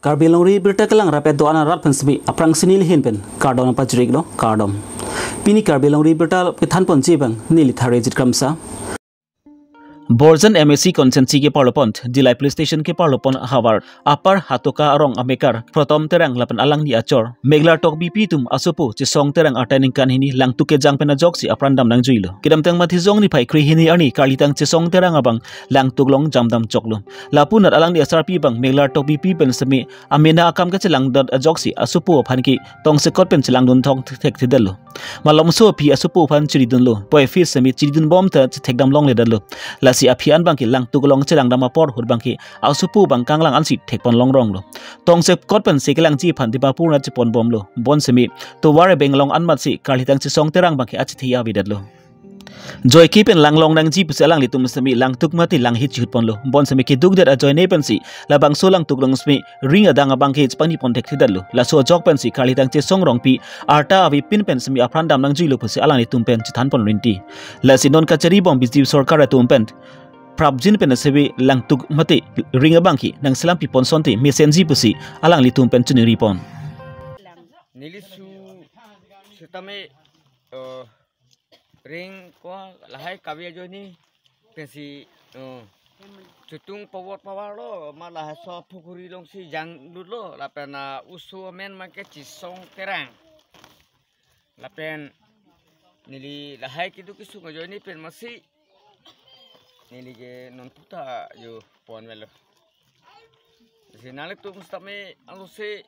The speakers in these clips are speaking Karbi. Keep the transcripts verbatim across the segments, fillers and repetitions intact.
Karbi Longri Birta kelang rapet do-an arat pen semi aphrangsi neli ahin pen kardom nangpajir-iklo, kardom. Pini Karbi Longri Birta kethanponji abang neli Tharejit Kramsa. Borjan M A C constituency keparlopon, Dillai Police Station keparlopon havar, Upper Hatoka arong amekar Protom Terang lapen alangli achor Meglar Tokbipi atum asopo Chesong Terang atai ningkan hini langtuk kejang pen ajoksi apran dam nangjuilo. Kedamtang Matijong niphai kre hini arni karlitang Chesong Terang abang langtuk along jamdam choklo. Lapu anat alangli asarpi abang Meglar Tokbipi pen semi amena akam kachelangdun ajoksi asopo aphan ke tongsekot pen chelangdun thong thekthedetlo. Malomso aphi asopo aphan chiridunlo. Puvoiphit semi chiridunbom ta chethekdam longledetlo. Lasi aphi an abang ke langtuk along chelangdam apor ahut abang ke asopo abang kanglang ansi thekpon longronglo. Tongsekot pensi kelangji aphan Dimapur anat cheponbomlo. Bonsemi tovar ebeng along anmatsi karlitang Chesong Terang abang ke achethe avedetlo. Joike pen langlong nangji pusi alanglitum semi langtuk mate langhi chihutponlo. Bonsemi keduk det ajoine pensi labangso langtuk along semi ring adang abang ke chepangnipon thekthedetlo. Laso ajok pensi karlitang Chesong Rongpi arta avepin pen semi apran dam nangjuilo pusi alanglitum pen chethanpon rinti. Lasi non kacharibom B J P sorkar atum pen prapjin pen semi langtuk mate ring abang ke nangselampiponson te mesenji pusi alanglitum pen chiningripon. Neli su sitame, eh, ring ko lahai kave ajoine pensi, eh, chutung pavot pavarlo, ma lahai so pukhuri alongsi janglutlo, lapen, ah, oso amen abang ke Chesong Terang. Lapen neli lahai keduk kesung ajoine pen masi neli ke nonputa jo ponvelo. Si nanglitum sitame alose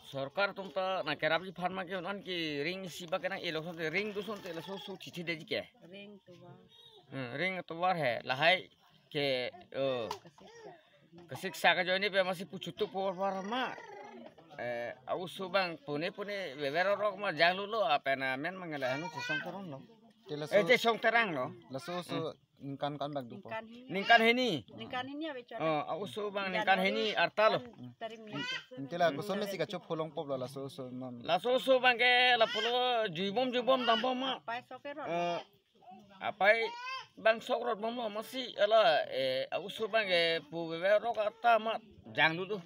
sorkar atum ta nangkerapji aphan abang ke un-an ke ring isi abang ke nang-elo asonte, ring do asonte laso oso thithidetji ke. Ring tovar. Hmm, ring tovar he lahai ke, oh, kasiksak ajoine pen masi puchutuk pavot pavar ma, eh, a-oso abang pune pune vever orok ma janglutlo, lapen amen abang lahai no Chesong Terang lo. Te laso, eh, Chesong Terang lo. Laso oso ningkan ko-an bak dopo? Ningkan hini. Ningkan hini? Ningkan hini ave chot. Oh, a-oso abang ningkan hini arta lo. January an tarik ni. Ante la koson mesi kachopho longpoplo laso oso mam? Laso oso abang ke lapulo juibom juibom dambom ma. Apai sok erot. Eh, apai abang sok erotbomlo masi ala, eh, a-oso abang ke pu vever orok arta ma janglutlo.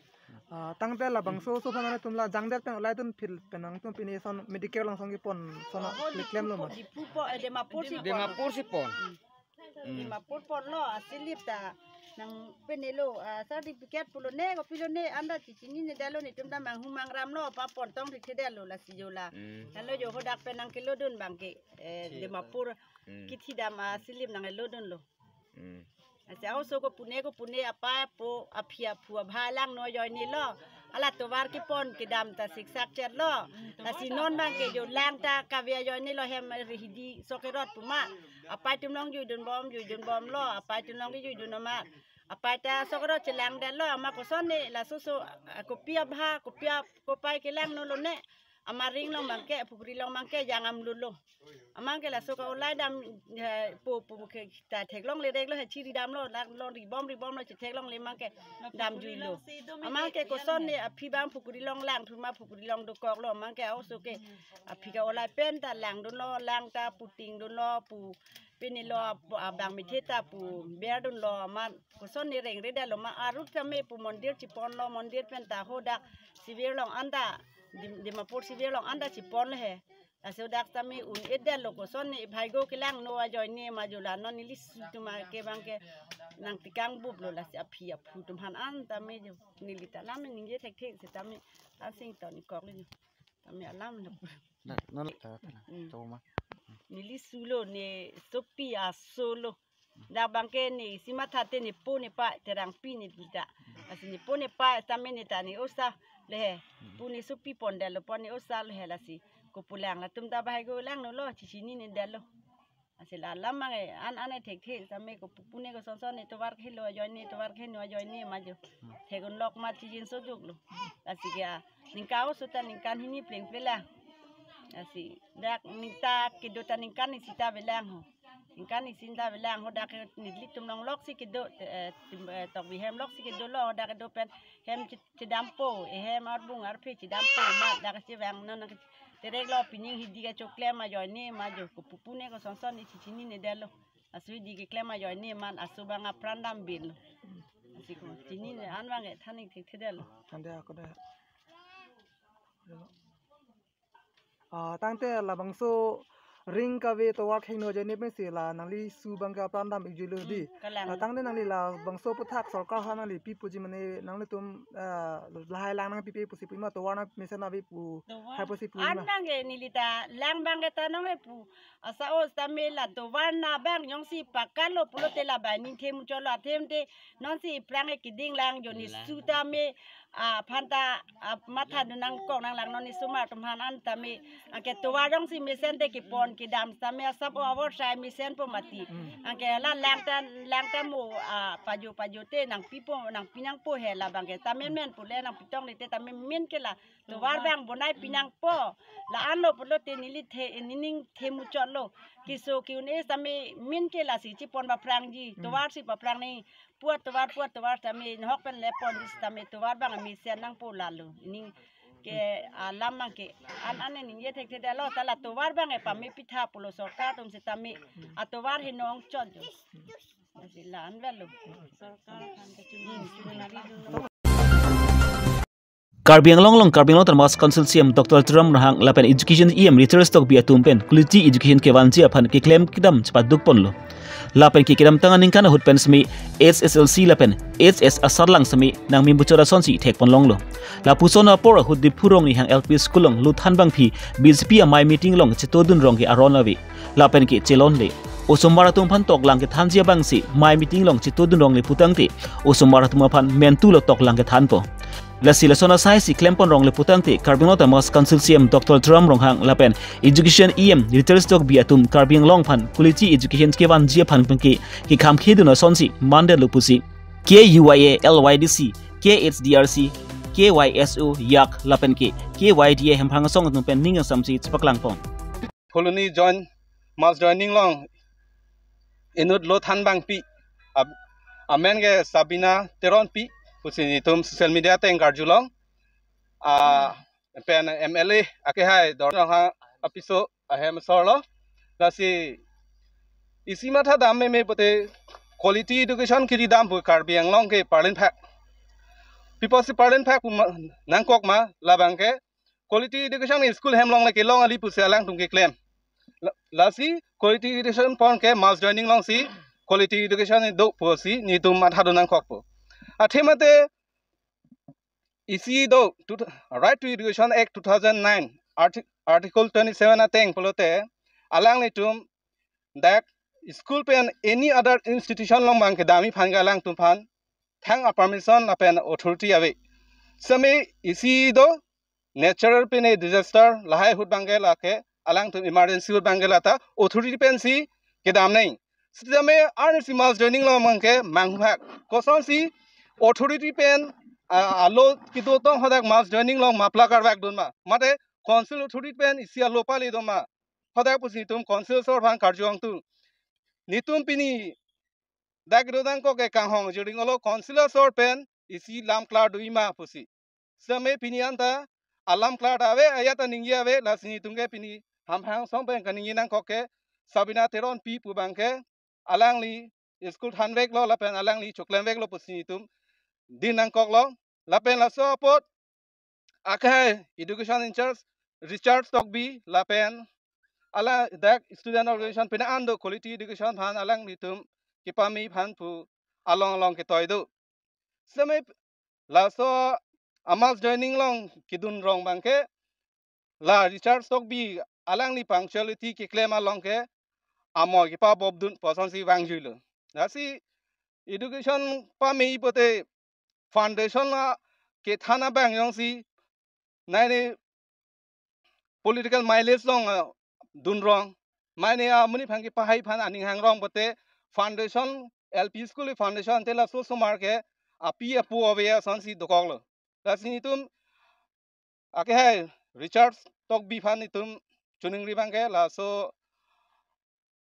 Ah, tangte labangso oso aphan atum la jangdet pen olai dunphit pen nangtum pini ason medical along ason kepon ason, oh, klemlo ma? Diphu po, eh, Dimapur si pon. Dimapur si pon. Hmm. Hmm. Dimapur ponlo, asilip ta nangpinelo, ah, certificate pulo ne, kopilo ne, anta chechinine detlo, netum ta manghu mangramlo, pa pon tong thithidetlo, lasi jo la. Hmm. Lalo jo hadak pen nangkelodun abang ke, eh, Dimapur, hmm, kithidam asilip nanglodunlo. Hmm. Lasi a-oso kopune kopune apai apo aphi aphu abha langno ajoinelo. Ala tovar kepon kedam ta siksak chetlo. Lasi non abang ke jo lang ta kave ajoinelo, hem rihidi sok erot pu ma. Apai atum along juidunbom juidunbomlo. Apai atum along ke juidun amat. Apai ta sok erot chelangdetlo, amat koson ne laso oso, ah, kopi abha kopi ap-, kopai kelangno lo ne. Amat ring along abang ke, pukhuri along abang ke jang amlutlo. Amat ke laso ka-olai dam, eh, po po ke ta theklongledetlo he, chiridamlo, lang long ribom ribomlo, chetheklongle amat ke damjuilo. Amat ke koson ne aphi abang pukhuri along langthu ma, pukhuri along dokoklo, amat ke a-oso ke aphi ka-olai pen ta langdunlo, lang ta putingdunlo, pu pinelo ap-, abang mithe ta pu berdunlo, amat koson ne rengredetlo ma, arut tame pu mondir cheponlo, mondir pen ta hadak civil along anta, Dim-, Dimapur civil along anta cheponlo he. Lasi hadak tame un-edetlo, koson ne bhaigo kelangno ajoine ma jo la, non neli su atum ke abang ke nangtekang buplo, lasi aphi aphu atum aphan an tame jo neli ta alam ningje thekthe sitame asing ton ikoklo jo. Tame alam lo. Na, non ta, ta, ta, hmm, to ma. Neli sulo ne sopi asolo. Dak abang ke ne isi matha te ne po ne pa Terangpi ne dita. Lasi ne po ne pa tame ne ta ne osa le he. Pu ne sopi pondetlo, pon ne osa le he, lasi kopulang latum ta bhaigo langno lo, chechinine detlo. Lasi la alam abang ke an an thekthe tame kopu pune kosonson ne tovar kehelo ajoine, tovar keheno ajoine ma jo. Thek-unlok ma chijin sojoklo. Lasi ke a, ningkan oso ta ningkan hini plengple lang. Lasi dak ningta kedo ta ningkan isi ta avelang ho. Ningkan isi ta avelang ho, dak ke nelitum along loksi kedo, eh, tim, eh, Tokbi hem loksi kedolo, dak kedo pen hem che-, chedampo, eh, hem arbung arphe chedampo, ma dak chevang non nang tereklo, pining hidi kachoklem ajoine ma jo, kopu pune kosonson ne chechinine detlo. Laso hidi keklem ajoine man aso abang apran dambinlo. Chini ne an bang ke than ik thekthedetlo. Than de ako de. Ah, tangte labangso ring kave tovar khengno ajoine pensi la nangli su bang ke apran dam ik juilo di. Kalang. Ah, tangte nangli labangso aphuthak sorkar ha nangli pi puji mane nanglitum, ah, lahai lang nangpipe pusi pima tovar nangmesen ave pu. Tovar. Hai pusi pu an ma. Bang ke neli ta lang bang ke ta nong e pu. Asa o sitame la tovar na bang jongsi pakalo pulote la bang ning themu cholo athemte nonsi iphrang e keding lang joni. Lang. Sutame, ah, aphan ta, ah, matha dun nangkok nanglang non isomar atum aphan an tame, ah, ke tovar jongsi mesen te kepon kedam sitame asap o awor sai mesenpo mati. Hmm. Anke la lang ta, lang ta mo, ah, pajo pajo te nangpipo nangpi nangpo he la bang ke tame men pule nangpi tong le te tame min ke la tovar bang bonai pi nangpo. La anlo pulote neli the, nening themu chotlo. Keso ke-un-e sitame min ke lasi chepon paphrangji. Hmm. Tovar si paphrang ni. Puat tovar, puat tovar sitame nahok pen lepon di sitame tovar bang mesen nangpo lalo. Ning ke alam bang ke an an ningje thekthedetlo ta la tovar bang e pame pitha pulo sorkar atum sitame atovar he nong chot jo. Lasi la an velo. Sorkar aphan ke chun chun. Karbi Anglong along Karbi Anglong Autonomous Council C E M Doctor Tuliram Ronghang lapen Education E M Ritesh Tokbi atum pen quality education kevanji aphan keklem kedam chepaduk ponlo. Lapen ke kedamtang aningkan ahut pen semi H S L C lapen H S asarlang semi nangmim buchor asonsi thek ponlonglo. Lapuson apor ahut Diphu Rongnihang L P School along luthan bangphi B J P amei meeting along chetodun rong ke aron ave. Lapen ke chelongle. Osomar atum aphan toklang kethanji abangsi mei meeting along chetodun rongle putangte osomar atum aphan mentu lo toklang kethanpo. Lasi lason asai si klem pon rongle putangte Karbi Anglong Autonomous Council C E M Doctor Tuliram Ronghang lapen Education E M Ritesh Tokbi atum Karbi Anglong aphan quality education kevanji aphan penke kekham khedun asonsi mandetlo pusi K U Y A L Y D C, K H D R C, K Y S O, yak lapen ke K Y D A hemphang asong atum pen ning asamsi chepaklang pon. Phuloni join mass joining along inut luthan bangpi, ab-, amen ke Sabina Teronpi pusi netum social media ateng karjulong. Ah, pen M L A akehai Dorong ha apiso ahem sorlo. Lasi isi matha dam meme pute quality education kiri dam pu Karbi Anglong ke parlin phak. People si parlin phak pu ma-, nangkok ma labang ke quality education school hem along le kelong ali pusi alangtum keklem. La-, lasi quality education pon ke mass joining alongsi quality education do pusi netum matha do nangkokpo. Athemate isi do two, Right to Education Act two thousand nine, arti-, Article twenty-seven ateng pulote alanglitum dak school pen any other institution along bang kedamji aphan ke alangtum aphan thang a permission lapen authority ave. Semi isi do natural pen disaster lahai ahut bang ke lake alangtum emergency ahut bang ke lata authority pensi kedam nang. Sitame arnisi mass joining along bang ke manghu phak. Kosonsi authority pen, ah, alo kedo tong hadak mass joining along mapla karvek dun ma. Mate council authority pen isi alo pali dun ma. Hadak pusi netum council asor aphan karju angtu. Netum pini dak kedo nangkok ke kanghong jiring olo council asor pen isi lam klar do-i ma pusi. Seme pini anta alam klar ta ave, ajat ta ningje ave, lasi netum ke pini hamphang asong pen kaningje nangkok ke Sabina Teronpi pu bang ke alangli school thanveklo lapen alangli choklemveklo pusi netum ding nangkoklo. Lapen laso apot akehai education in-charge Richard Tokbi lapen ala dak student organization pina an do quality education aphan alanglitum kepame aphan pu along along ketoi do. Seme laso a mass joining along kedun rong bang ke la Richard Tokbi alangli punctuality keklem along ke amo kepabop dun pu asonsi vangjuilo. Lasi education pame pute foundation la kethan abang jongsi nai ne political mileage along, ah, dun rong. Mane amonit aphan kepahai aphan aning hang rong pute foundation, L P school foundation te laso osomar ke api apo ave asonsi dokoklo. Lasi netum akehai Richard Tokbi aphan netum choningri bang ke laso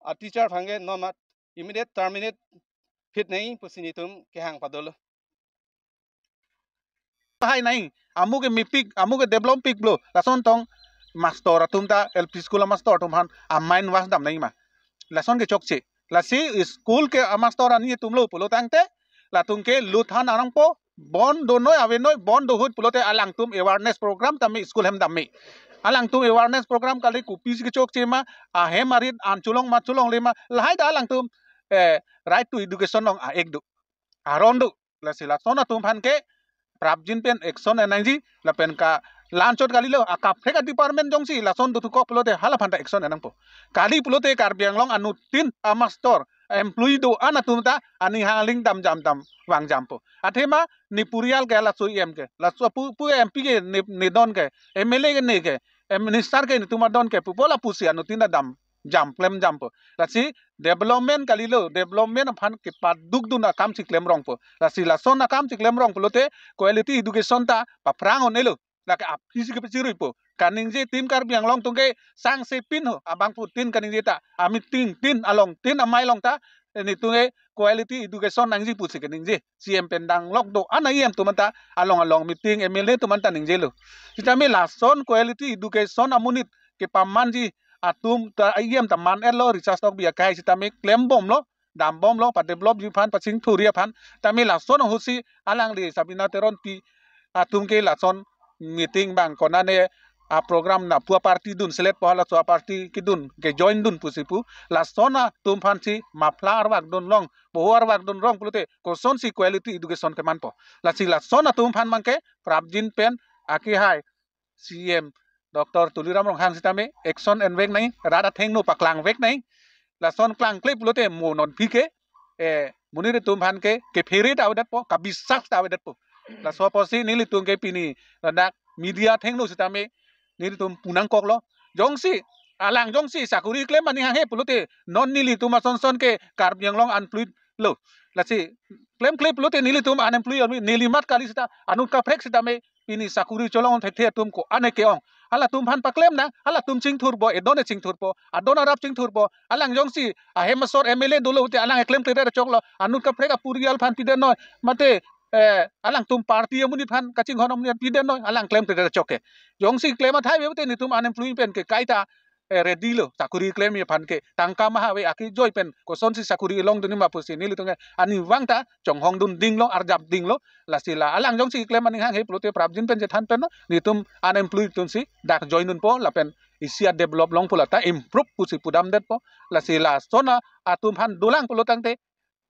a teacher aphan ke non mat immediate terminate phit nang pusi netum kehang padolo. Hai nang, amu ke mepik, amu ke develop piklo. Lason tong master atum ta, L P school a master atum aphan a mind wash dam nang ma. Lason ke chokche. Lasi school ke a master ani atumlo pulo tangte Latum ke lut than nangpo, bon donoi avenoi, bon do ahut pulote alangtum awareness program tame school hem dam me. Alangtum awareness program kali kopisi kechokche ma, ahem arit an cholong ma cholongle ma, lahai ta alangtum eh, right to education along a-ek do, aron do. Lasi lason atum aphan ke prapjin pen action en nangji, lapen ke la-anchot kalilo, akaprek a-department jongsi lason dothukok pulote hala aphan ta action en nangpo. Kali pulote Karbi Anglong anuttin a-master, employee do-an atum ta aning hang aling dam jam dam vang jampo. Athema ne purial ke laso E M ke, laso pu, pu M P ke ne, ne don ke, M L A ke ne ke, eh, minister ke netum adon ke pupo, lapusi anuttin ta dam jam klem jampo. Lasi development kalilo, development aphan kepadukdun akam si klem rongpo. Lasi lason akam si klem rong pulote quality education ta paphrang un-elo. Lake aphi si kepachiruipo. Kaningje atum Karbi Anglong atum ke sangsepin ho, abangphutin kaningje ta, ameeting tin, along tin, amei along ta, eh, netum ke quality education nangji pusi kaningje. C M pen danglok do-an E M atum anta along along meeting, M L A atum anta ningjelo. Sitame lason quality education amonit kepamanji atum ta E M ta man-etlo, Richa Tokbi akai sitame klembomlo, dambomlo, padevelopji aphan, pachingthurji aphan. Tame lason ahut si alangli Sabina Teronpi atum ke lason meeting bang konane a-program na pu a-party dun selet po, halaso a-party kedun, kejoin dun pusi pu. Lason atum aphan si muffler arvak dun rong, boho arvak dun rong pulote kosonsi quality education kemanpo. Lasi lason atum aphan abangke prapjin pen akehai C M Doctor Tuliram Ronghang sitame action envek nangji, rat athengno paklangvek nangji. Lason klangkle pulote mo non aphi ke, eh, monit atum aphan ke kephere ta avedetpo, kabisas ta avedetpo. Laso apotsi nelitum ke pini ladak media athengno sitame nelitum pu nangkoklo. Jongsi, alang jongsi sakori klem aning hanghe pulote non nelitum asonson ke Karbi Anglong unemployed lo. Lasi klemkle pulote nelitum unemployed, nelimat kali sita, anut kaprek sitame pini sakori cholong thekthe atum ko-an ke-ong. Halatum aphan paklem nang, halatum chingthurpo, edon e chingthurpo, adon arap chingthurpo, alang jongsi ahem asor M L A dolo te alang klemkledet choklo, anut kaprek apurial aphan pidennoi, mate, eh, alangtum party amonit aphan, kachinghon amonit aphan pidennoi, alang klemkledet chok ke. Jongsi klem athai ave te netum unemployed pen ke kaita, eh, ready lo, sakori klemji aphan ke, tangka maha ave, akejoi pen kosonsi sakori longdunji ma pusi nelitum ke aning vang ta chonghong dun dinglo, arjap dinglo. Lasi la alang jongsi klem aning hanghe pulote prapjin pen chethan penlo, netum unemployed atum si dak join dunpo, lapen isi a-develop longpo, lata improve pusi pudamdetpo. Lasi lason atum aphan dolang pulo tangte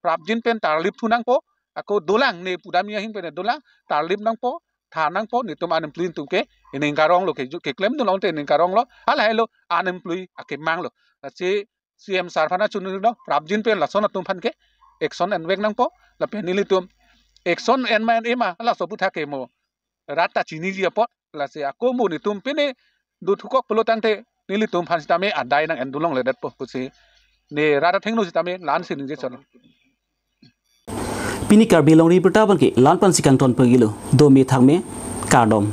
prapjin pen tarlip thu nangpo, ako dolang, ne pudamji ahin pen dolang, tarlip nangpo, tha nangpo, netum unemployed atum ke ining karonglo, ke, keklem dun long te ining karonglo, halahelo unemployed akemanglo. Lasi C M sir aphan chunilo, prapjin pen lason atum aphan ke action envek nangpo, lapen nelitum action en ma en-e ma, laso aphuthak ke mo rat ta chiniji apot, lasi ako mo netum pine dothukok pulo tangte nelitum aphan sitame adai nang-en dun longledetpo pusi ne rat athengno sitame la-ansi ningje chon. Pini Karbi Longri Abirta abangke la-an pensi kangton pagilo, dome thakme, kardom.